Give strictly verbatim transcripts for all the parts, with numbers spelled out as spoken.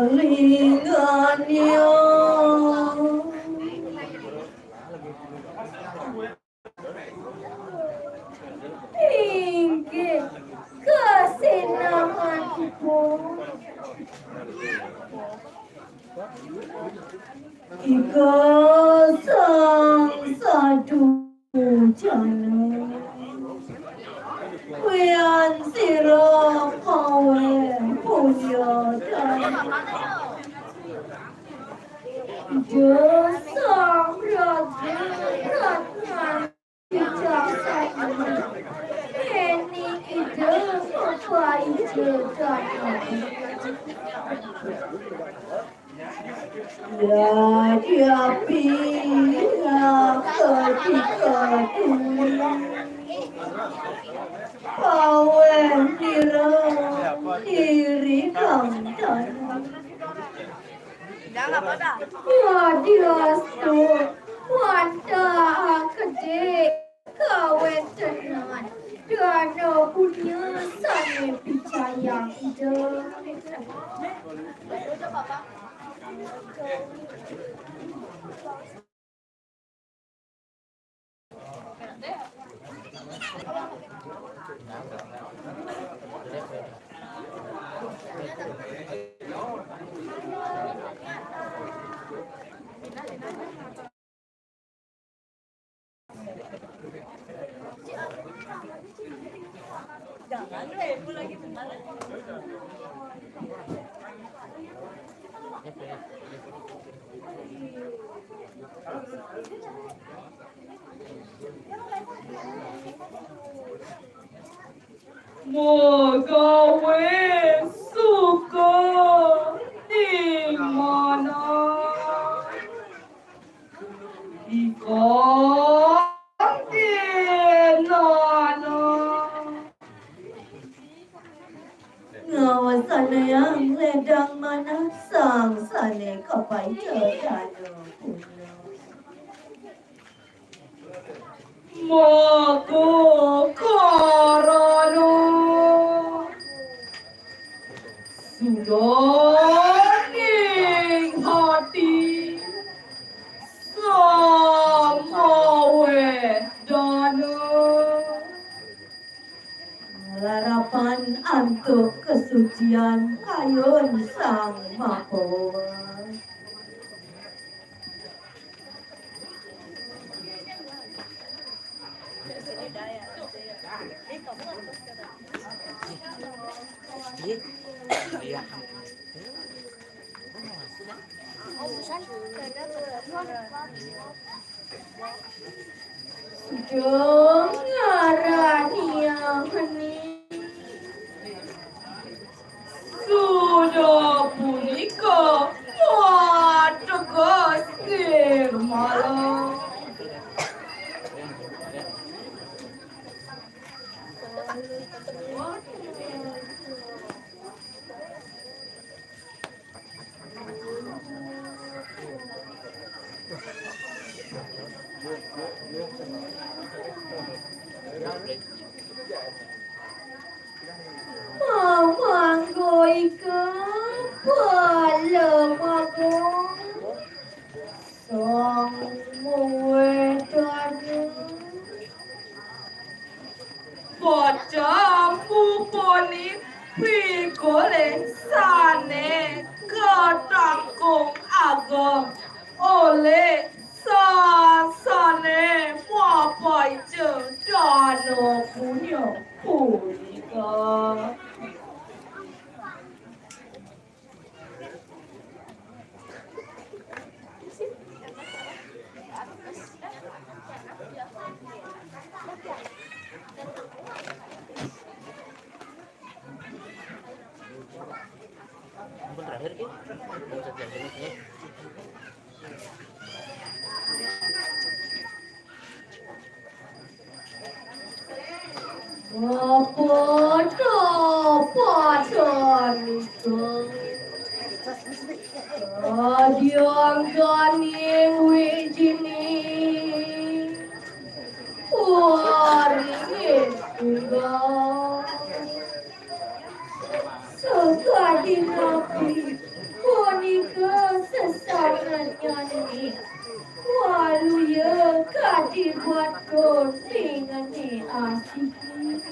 Ringannya. Inggih, kesinanganipun. Ika sang sadu jana. Wian sira kaweh punya dana. Ida sang raja ratna bijaksana. Yeni ida mapaija dana. Ya diapi ya ketika tuli. Paweh nira diri kang dana. Yadiastu wantah kedhik kawentenan dana punya sane picayang Ida. Magawe suka ning manah. Ika ning manah. Ngawasanayang ledang manah sang sane kapaita dana punya. Maka karana sudaning hati samaweh dana. Larapan antuk kesucian kayun sang mapawewas. Dong ngaraniang heni. Suda punika wateges nirmala. Mamanggo ika palemaga sang mawedana. Pacamupuni pigolih sane katangkung ageng olih sasane mapaica dana punya punika. Ampun terakhir ki. Ampun terakhir ki. Apa to padanika? Adiangganing wijini waringin tunggal. Sakadi nabi Kesesangannya ni, waluya kadi buat kon pingene asiki.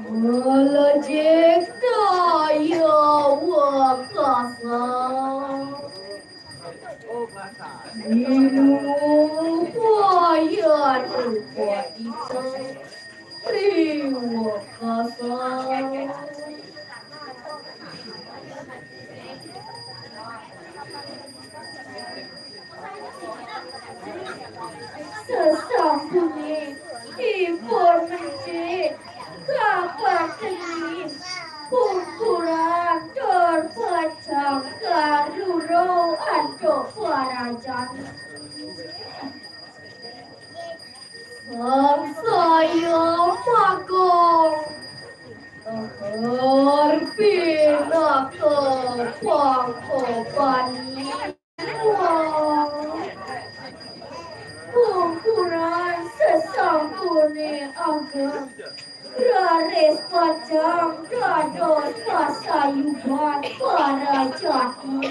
Melejik daya wakasa. Inu payah upah kita. Terima kasih. Sesampune ipun mencik, kapateni pungkuran tur pacang kaluro antuk parajane. Sangsaya makong, ahar pinaka pangkopani. Pungkuran sesampune ageng, raris pacang dados pasayuban parajati.